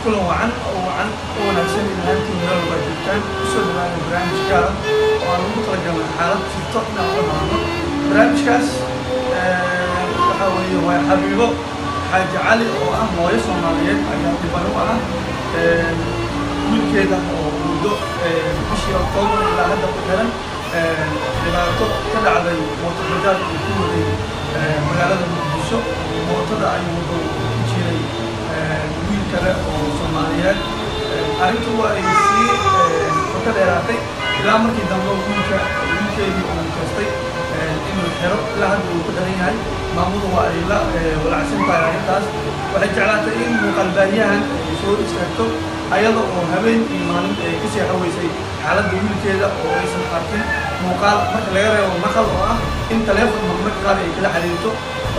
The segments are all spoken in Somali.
Kulan wacan oo wacan oo wanaagsan ilaantiin meel walbaa joogtaan. Kusoo dhawaada barnaamij gaara oo aan ugu talagalnay xaalad jirto inaan uga hadalno. Barnaamijkaas waxaa weeye waa Xabiibo Xaaji Cali oo ah hooyo Soomaaliyeed ayaa dhiban u ah wiilkeeda oo muddo bishii Oktoobar ilaa hadda ku xiran dhibaato ka dhacday mooto bajaaj uu ku waday magaalada Muqdisho. Mootada ayuu wuxuu ku jiray wiil kale oo Soomaaliyeed. Arrintu waa ay sii qoto dheeraatay ilaa markii dambe wiilka wiilkeedii uu mutaystay inuu xiro. Ilaa hadda uu ku xiran yahay. Maamadu waa ay la walacsan tahay arrintaas. Waxay jeclaatay in muuqaalbaahyahan ay soo istaagto, ayada oo habeen iyo maalin ay ka seexan weysay xaaladda wiilkeeda oo aysan arkin muuqaal, marka laga reebo maqal oo ah in taleefon marmarka qaar ay kala xiriirto,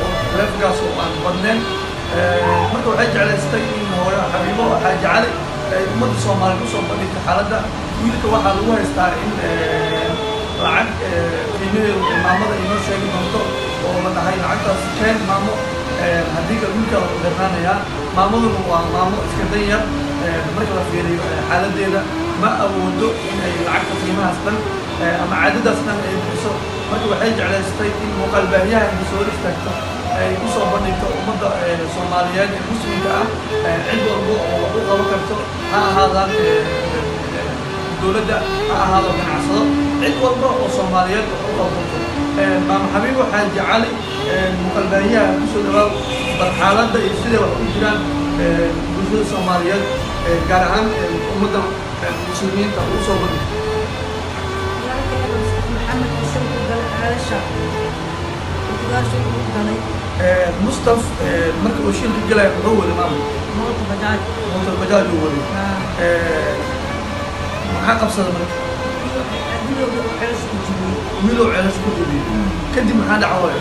oo taleefonkaas oo aan badnayn. Marka waxay jeclaystay in hooyo Xabiibo Xaaji Cali ay ummadda Soomaaliya usoo bandhigto xaaladda wiilka. Waxaa lagu haystaa in lacag qiimaheedu maamada inoo sheegi doonto oo la dhahay lacagtaas keen maamo, haddii kale wiilkaa ku xirnaanayaa. Maamaduna waa maamo iska danyar. Marka la fiiriyo xaaladdeeda, ma awoodo in ay lacagta qiimahaas dhan ama caadadaas dhan ay bixiso. Marka waxay jeclaystay in muuqaal baahiyaha inta soo hor istaagto ay usoo bandhigto ummadda Soomaaliyeed ee Muslimka ah, cid walba oo wax u qaban karto, ha ahaadaan dowladda, ha ahaado ganacsado, cid walba oo Soomaaliyeed wax u qaban karto. Maama Xabiibo Xaaji Cali, muuqaalbaahiyaha kusoo dhawaaw. Bal xaaladda iyo siday wax u jiraan bulshada Soomaaliyeed, gaar ahaan ummadda Muslimiinta, ugu soo bandhigto. Maxamed oo shil ku galay ceelasha gadaasha ugu galay. Mustaf marka uu shilka galaya muxuu waday, maama? Mooto bajaaj. Mootor bajaaj uu waday. Maxaa qabsada marka? Bilowga uu ceelasha ku jibiyey. Wiilow ceelasha ku jibiyey. Kadib maxaa dhaca, hooyo?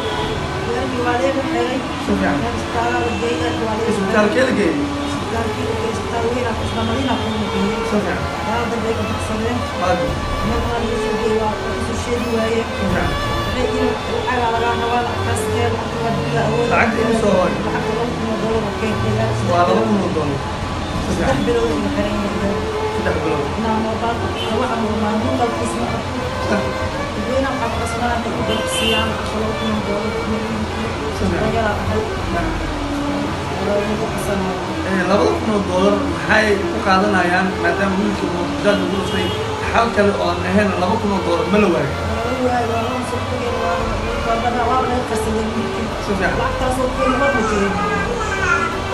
Gaarigii waa leega xiray. Si fiican. Meel isbitaalaa la geeyay, waa leega. Isbitaalkee la geeyey? Isbitaalkii la geeyey, isbitaal weyn ah, isla Madiina kuma geeyey. Si fiican. Meel dambe ay ka baxsadeen. Maadi. Meel waa laga soo geeyey, waa kasoo sheegi waayeen. Si fiican. Waxay yiri lacagaa lagaa rabaa, lacagtaas keen, lacagta waa dib la awood. Lacagta imisoo, hooyo? Lacagta $2,000 oo keentay. Waa $2,000. Si Saddex fiican. bilood iga xiran yahay. 3 bilood. Inaan moobaylka waxa muuqaalkiisa ma qabto. Dadweynaha waxaa ku qasbanaa inay u garabsiiyaan lacagta $2,000. Danyara ahay, lagu qasanayo. $2,000 maxay ku qaadanayaan, maadaama wiilka mootobajaaj lagu dhuftay? Xal kale oo aan ahayn $2,000 ma la waayo? Waa waayo, waa loo soo tagay, waa laga qarsaday wiilkii. Si fiican. Lacagtaasoo keeni marna jirin.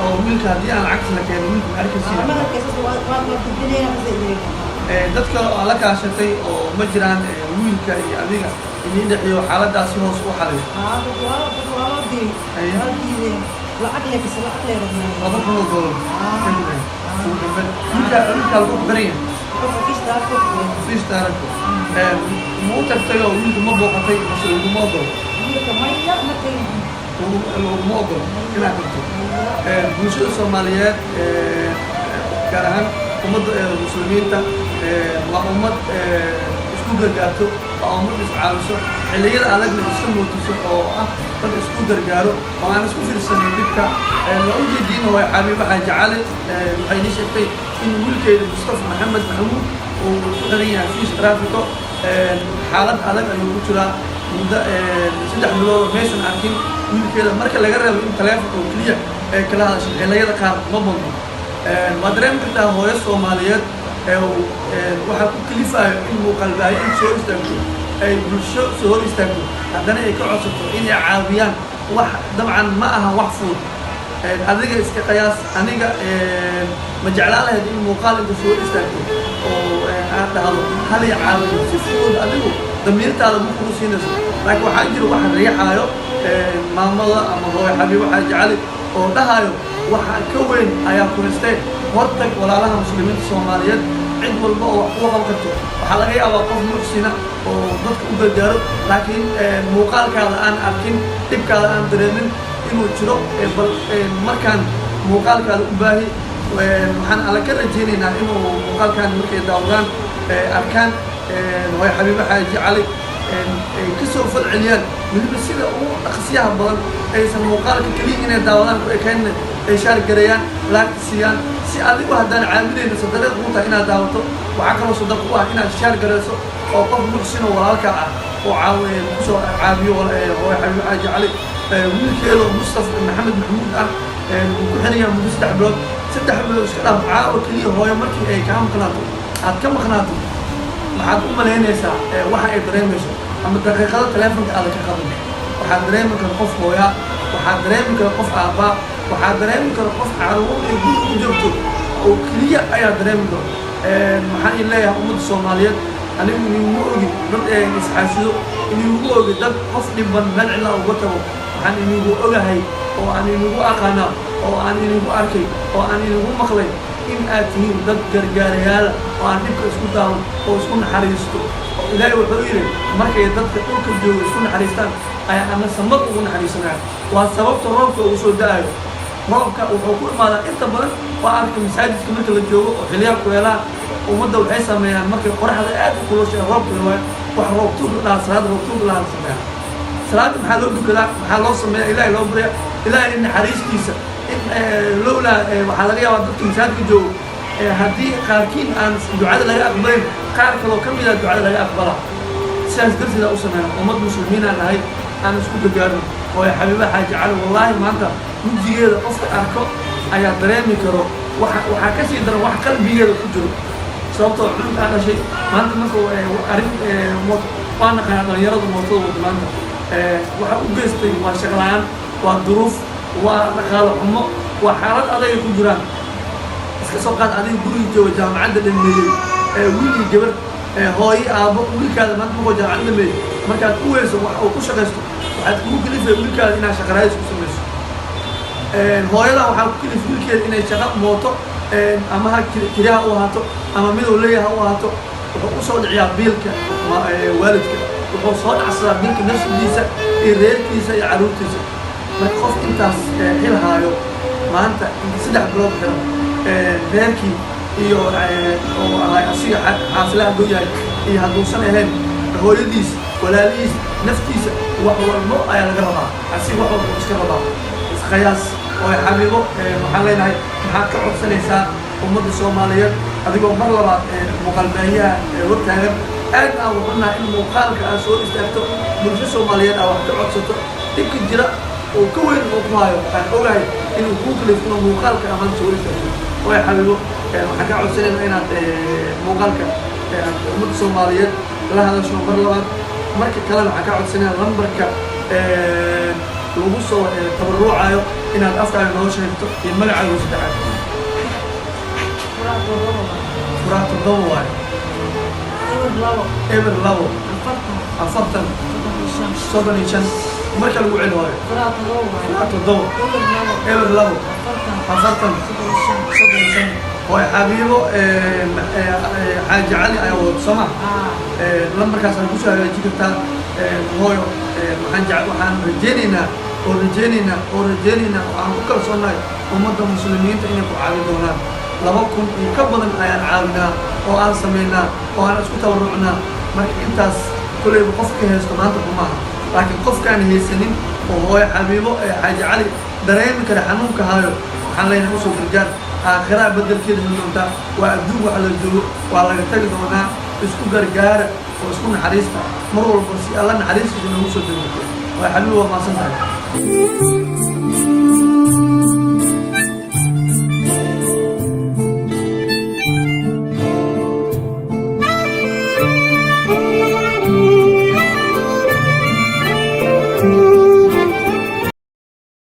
Oo wiilka haddii aan lacagta la keenin, wiilka ma arkaysiin? Ma arkaysa, waa gudbinayna kasay jirin. Dad kale oo aan la kaashatay oo ma jiraan wiilka iyo adiga idiin dhexeeyo xaaladaasi hoos u xaliyo? Waa loo diray. Waa diideen, lacag le bas, lacag le rabnaa. $2,000 kadib ugu dambeyn wiilka lagu xiran yahay? Qofka fish. Fish taarako ma u tagtay oo wiilka ma booqatay mase laguma ogolo? Wiilka maya, ma tegin. Laguma ogolo inaad tagto. Bulshada Soomaaliyeed, gaar ahaan ummadda Muslimiinta, waa ummad isku gargaarto, waa ummad iscaawiso, xilliyada adagna iska muujiso, oo ah dad isku gargaaro oo aan isku fiirsanin dhibka. Waa ujeediin, hooyo Xabiibo Xaaji Cali waxay nii sheegtay in wiilkeeda Mustafa Maxamed Maxamuud uu ku xiran yahay fish traffico. Xaalad adag ayuu ku jiraa muddo 3 bilood oo maysan arkin wiilkeeda, marka laga reebo in taleefon oo keliya ay kala hadasho. Xilliyada qaar ma badno. Waa dareemi kartaa hooyo Soomaaliyeed ee waxaa ku kalifayo in muuqaalbaahiyo in soo istaagto, ay bulsho soo hor istaagto, haddana ay ka codsato inay caawiyaan. Wax dabcan ma aha wax fudud. Adiga iska qiyaas, aniga ma jeclaan lahayd in muuqaal inta soo istaagto oo aad dhahdo halay caawiyo? Si fudud adigu damiirtaada ma kugu siinayso, laakiin waxaa jira waxa riixaayo maamada ama hooyo Xabiibo Xaaji Cali oo dhahayo waxa ka weyn ayaa ku haystee, hortag walaalaha Muslimiinta Soomaaliyeed, cid walba oo wax kuu qaban karto. Waxaa laga yaabaa qof muxsina oo dadka u gargaaro, laakiin muuqaalkaada aan arkin, dhibkaada aan dareemin inuu jiro. Bal markaan muuqaalkaada u baahi, waxaan alla ka rajaynaynaa inuu muuqaalkan markay daawadaan, arkaan hooyo Xabiibo Xaaji Cali, ay ka soo falceliyaan, weliba sida ugu dhaqsiyaha badan, aysan muuqaalka keliya inay daawadaan ku ekayn. Ay share gareeyaan, like siiyaan, si adigu haddaan caawinayno sadaqad kuu tahay inaad daawato. Waxaa kaloo sadaqa u ah inaad share gareyso oo qof muxsin oo walaalka ah oo caawiye kusoo caawiyo. Hooyo Xabiibo Xaaji Cali, wiilkeeda Mustaf Maxamed Maxamuud ah wuu ku xiran yahay muddo 3 bilood. 3 bilood iska dhaaf, caawa keliya hooyo markii ay kaa maqnaato, aad ka maqnaato, maxaad u malaynaysaa waxa ay dareemayso? Ama daqiiqado teleefonka aada ka qaban, waxaad dareemi kara qof hooyaa, waxaad dareemi kara qof aabbaa, waxaad dareemi kara qof caruur ay guri u joogto oo keliya ayaa dareemi karo. Maxaan in leeyahay ummadda Soomaaliyeed? Anigu iniguma ogi dad isxaasido, inigu ogi dad qof dhiban meel cidlaa uga tago. Waxaan inigu ogahay oo aan inigu aqaanaa oo aan inigu arkay oo aan inigu maqlay in aad tihiin dad gargaarayaala oo aan dhibka isku daawan oo isku naxariisto. Oo Ilaahay wuxuu yidhi, markay dadka dhulka jooga isku naxariistaan ayaa ana samad ugu naxariisanaya. Waa sababta roobka uu soo da-ayo. Roobka wuxuu ku imaadaa inta badan, waa arkay, masaajidka marka la joogo oo xiliyaha kuleelaha. Ummadda waxay sameeyaan markay qoraxda aad u kulushay, roobka la waayo, wax roob tuug la dhahaa, salaad roob tuug lahaa la sameeyaa. Salaadda maxaa loo dukadaa? Maxaa loo sameeya? Ilaahay loo barya, Ilaahay naxariistiisa in lowlaa waxaa laga yaabaa dadka masaajidka joogo haddii qaarkiin aan ducada laga aqbalin, qaar kaloo ka mid a ducada laga aqbalaa. Sidaas darteed u sameeyna. Ummad muslimiinaan nahay, aan isku gargaarno. Oo Xabiiba Xaaji Cali, wallaahi maanta wejigeeda qofka arko ayaa dareemi karo waxa waxaa ka sii daran wax qalbigeeda ku jiro, sababtoo cunug aa dhashay maanta. Marka arrin mooto waa naqaanaa, dhalinyarada mootada wada maanta waxa u geystay waa shaqo la'aan, waa duruuf, waa dhaqaalo xumo, waa xaalad adagay ku jiraan. Iska soo qaad adiga guriga jooga, jaamacadda dhameeyey, wiil iyo gabar, hooyo, aabbo, wiilkaada maanta markuu jaamacadda dhameeyey, markaad ku weyso wax uu ku shaqaysto, waxaad kugu kalifay wiilkaada inaad shaqaraadis ku samayso. Hooyadan waxaa ku kalif wiilkeeda inay shaqo mooto ama ha kiriyaha u ahaato ama miduu leeyaha u ahaato. Wuxuu usoo dhiciyaa biilka waalidka, wuxuu soo dhacsadaa biilka nafsidiisa iyo reerkiisa iyo carruurtiisa. Marka qof intaas xil haayo maanta inta 3 bilood xiran, reerkii iyo oo ahay asiga xaasile hadduu yahay iyo hadduusan ahayn, hooyadiis, walaalihiis, naftiisa, wax walbo ayaa laga rabaa. Asiga wax walbo iska rabaa isqayaas. Oo Xabiibo, waxaan leenahay, maxaad ka codsanaysaa ummadda Soomaaliyeed, adigoo mar labaad muuqaalbaahiyaha hortaagan? Aad aan wuxunahay in muuqaalka aad soo istaagto, bulsho Soomaaliyeed aa wax ka codsato, dhibka jira oo ka weyn oo ku hayo aan ogahay inuu kuu kalifno muuqaalka amaan soo istaagto. Oo Xabiibo, waxaan kaa codsanaynaa inaad muuqaalka aad ummadda Soomaaliyeed la hadasho mar labaad. Marka kalena waxaan kaa codsanaynaa lambarka lagu soo tabarucayo inaad afkaaga noo sheegto iyo magacaaga saddexaad. Furaha 7 waa. Furaha 7 waayo. 0 2. 0 2. 40. 40. 35. 35. Marka lagu celi waayo. Furaha 7 waaye. Furaha 7. 0 2. 0 2. 40. 40. 35. 35. Hooy Xabiibo Xaaji Cali ayaa wadato, soo ma? Aa. Lambarkaas aad kusoo hagaajin kartaa. Hooyo, waxaan jec waxaan rajaynaynaa oo rajaynaynaa oo rajaynaynaa oo aan ku kalsoonahay ummadda muslimiinta inay ku caawin doonaan. 2000 iyo ka badan ayaan caawinaa oo aan samaynaa oo aan isku tabarucnaa. Marka intaas kolleyba qofka haysto maanta kumaaha, laakiin qofkaan haysanin oo hooyo Xabiibo Xaaji Cali dareemi kara xanuunka hayo, waxaan leenahay usoo gargaar. Aakhiraha bedelkeeda heli doontaa. Waa adduun waxa la joogo, waa laga tagi doonaa. Isku gargaara oo isku naxariista mar walba, si Alla naxariistiisa noogu soo dego. Waa Xabiibo, waa mahadsan tahay.